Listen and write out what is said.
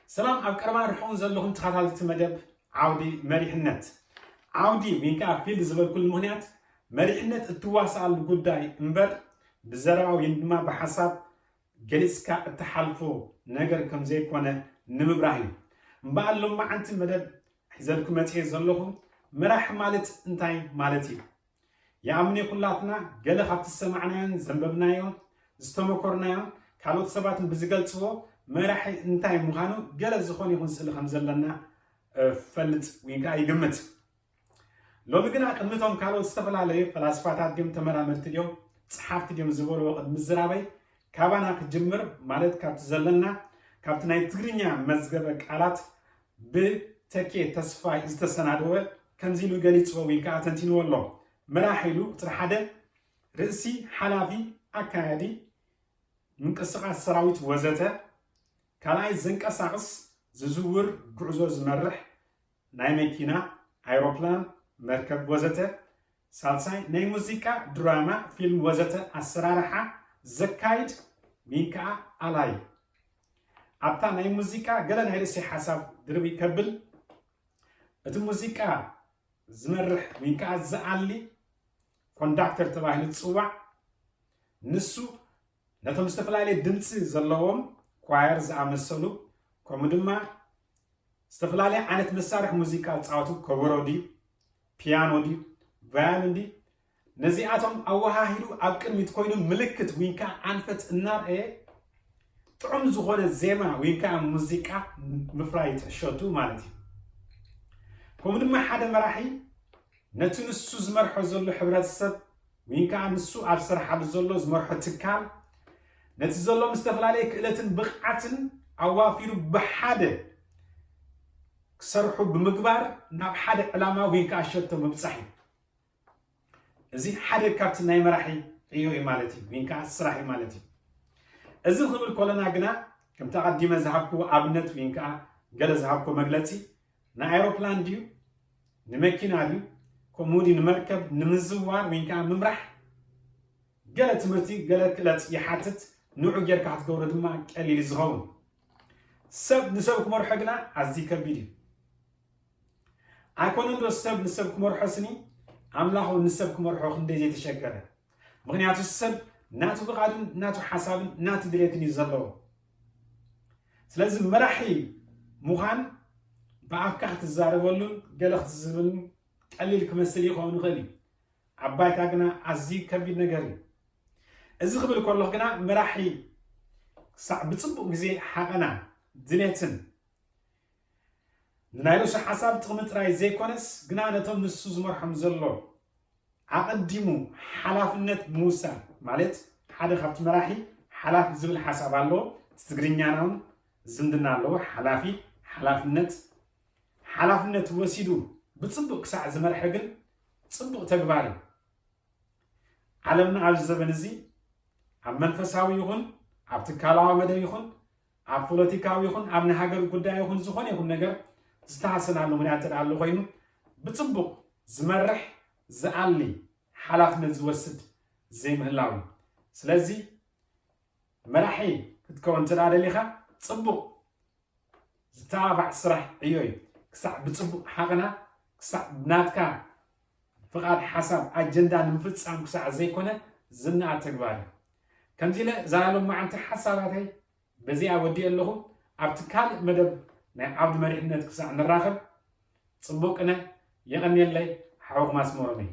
ሰላም ኣብ ቀረባን ርሑቕን ዘለኹም ተኸታተልቲ መደብ ዓውዲ መሪሕነት። ዓውዲ ወይ ከዓ ፊልድ ዝበልኩሉ ምኽንያት መሪሕነት እትዋስኣሉ ጉዳይ እምበር ብዘረባ ወይ ድማ ብሓሳብ ገሊፅካ እትሓልፎ ነገር ከም ዘይኮነ ንምብራህ እዩ። እምበኣር ሎማዓንቲ መደብ ሒዘልኩም መፅኤ ዘለኹ መራሕ ማለት እንታይ ማለት እዩ? ይኣምን ኩላትና ገለ ካብቲ ዝሰማዕናዮን ዘንበብናዮን ዝተመኮርናዮን ካልኦት ሰባትን ብዝገልፅዎ መራሒ እንታይ ምዃኑ ገለ ዝኾነ ይኹን ስእሊ ከም ዘለና ፈልጥ ወይ ከዓ ይግምት። ሎሚ ግና ቅድሚቶም ካልኦት ዝተፈላለዩ ፈላስፋታት ድዮም ተመራመርቲ ድዮም ፀሓፍቲ ድዮም ዝበልዎ ቅድሚ ምዝራበይ ካባና ክጅምር ማለት ካብቲ ዘለና ካብቲ ናይ ትግርኛ መዝገበ ቃላት ብተኬ ተስፋይ ዝተሰናደወ ከምዚ ኢሉ ገሊፅዎ ወይ ከዓ ተንቲንዎ ኣሎ። መራሕ ኢሉ ቁፅሪ ሓደ ርእሲ፣ ሓላፊ፣ ኣካያዲ፣ ምንቅስቃስ ሰራዊት ወዘተ። ካልኣይ ዘንቀሳቅስ፣ ዝዝውር፣ ጉዕዞ ዝመርሕ ናይ መኪና፣ ኣይሮፕላን፣ መርከብ ወዘተ። ሳልሳይ ናይ ሙዚቃ፣ ድራማ፣ ፊልም ወዘተ ኣሰራርሓ ዘካይድ ወይ ከዓ ኣላይ። ኣብታ ናይ ሙዚቃ ገለ ናይ ርእሲ ሓሳብ ድርብ ከብል እቲ ሙዚቃ ዝመርሕ ወይ ከዓ ዝኣሊ ኮንዳክተር ተባሂሉ ዝፅዋዕ ንሱ ነቶም ዝተፈላለየ ድምፂ ዘለዎም ኳየር ዝኣመሰሉ ከምኡ ድማ ዝተፈላለየ ዓይነት መሳርሒ ሙዚቃ ዝፃወቱ ከበሮ ድዩ ፒያኖ ድዩ ቫዮሊን ድዩ ነዚኣቶም ኣወሃሂዱ ኣብ ቅድሚት ኮይኑ ምልክት ወይ ከዓ ኣንፈት እናርአየ ጥዑም ዝኾነ ዜማ ወይ ከዓ ሙዚቃ ምፍራይ ይትሕሸቱ ማለት እዩ። ከምኡ ድማ ሓደ መራሒ ነቲ ንሱ ዝመርሖ ዘሎ ሕብረተሰብ ወይ ከዓ ንሱ ኣብ ዝሰርሓሉ ዘሎ ዝመርሖ ትካል ነቲ ዘሎም ዝተፈላለየ ክእለትን ብቕዓትን ኣዋፊሩ ብሓደ ክሰርሑ ብምግባር ናብ ሓደ ዕላማ ወይ ከዓ ሸቶ ምብፃሕ እዩ። እዚ ሓደ ካብቲ ናይ መራሒ ዕዮ እዩ ማለት እዩ ወይ ከዓ ስራሕ እዩ ማለት እዩ። እዚ ክብል ከለና ግና ከምቲ ኣቐዲመ ዝሃብክዎ ኣብነት ወይ ከዓ ገለ ዝሃብክዎ መግለፂ ንኣይሮፕላን ድዩ ንመኪና ድዩ ከምኡ ድዩ ንመርከብ ንምዝዋር ወይ ከዓ ምምራሕ ገለ ትምህርቲ ገለ ክእለት ይሓትት። ንዑ ጌርካ ክትገብሮ ድማ ቀሊል እዩ ዝኸውን። ሰብ ንሰብ ክመርሖ ግና ኣዝዩ ከቢድ እዩ። ኣይኮነን ዶ ሰብ ንሰብ ክመርሖ ስኒ ኣምላኽ እውን ንሰብ ክመርሖ ክንደይ ዘይተሸገረ። ምኽንያቱ ሰብ ናቱ ፍቓድን ናቱ ሓሳብን ናቱ ድሌትን እዩ ዘለዎ። ስለዚ መራሒ ምዃን ብኣፍካ ክትዛረበሉን ገለ ክትዝብልን ቀሊል ክመስል ይኸውን ይኽእል እዩ። ኣብ ባይታ ግና ኣዝዩ ከቢድ ነገር እዩ። እዚ ክብል ከለኹ ግና መራሒ ክሳዕ ብፅቡቕ ግዜ ሓቐና ድሌትን ንናይ ርእሱ ሓሳብ ጥቕሚ ጥራይ ዘይኮነስ ግና ነቶም ንሱ ዝመርሖም ዘሎ ኣቐዲሙ ሓላፍነት ምውሳድ ማለት ሓደ ካብቲ መራሒ ሓላፊ ዝብል ሓሳብ ኣለዎ። እቲ ትግርኛና እውን ዝምድና ኣለዎ። ሓላፊ ሓላፍነት ሓላፍነት ወሲዱ ብፅቡቕ ክሳዕ ዝመርሐ ግን ፅቡቕ ተግባር እዩ። ዓለምና ኣብዚ ዘበን እዚ ኣብ መንፈሳዊ ይኹን ኣብ ትካላዊ መደብ ይኹን ኣብ ፖለቲካዊ ይኹን ኣብ ናይ ሃገር ጉዳይ ይኹን ዝኾነ ይኹን ነገር ዝተሃሰናሉ ምኽንያት እንተ ኣሎ ኮይኑ ብፅቡቕ ዝመርሕ ዝኣሊ ሓላፍነት ዝወስድ ዘይምህላው እዩ። ስለዚ መራሒ ክትከውን እንተ ደሊኻ ፅቡቕ ዝተባባዕ ስራሕ ዕዮ እዩ። ክሳዕ ብፅቡቕ ሓቕና ክሳዕ ናትካ ፍቓድ ሓሳብ ኣጀንዳ ንምፍፃም ክሳዕ ዘይኮነ ዝነኣድ ተግባር እዩ። ከምዚ ኢለ እዛ ሎማዓንቲ ሓሳባተይ በዚኣ ወዲእ ኣለኹ። ኣብቲ ካልእ መደብ ናይ ዓውዲ መሪሕነት ክሳዕ ንራኸብ ፅቡቅ ቅነ የቐንየለይ ሓወኹም ኣስመሮም እዩ።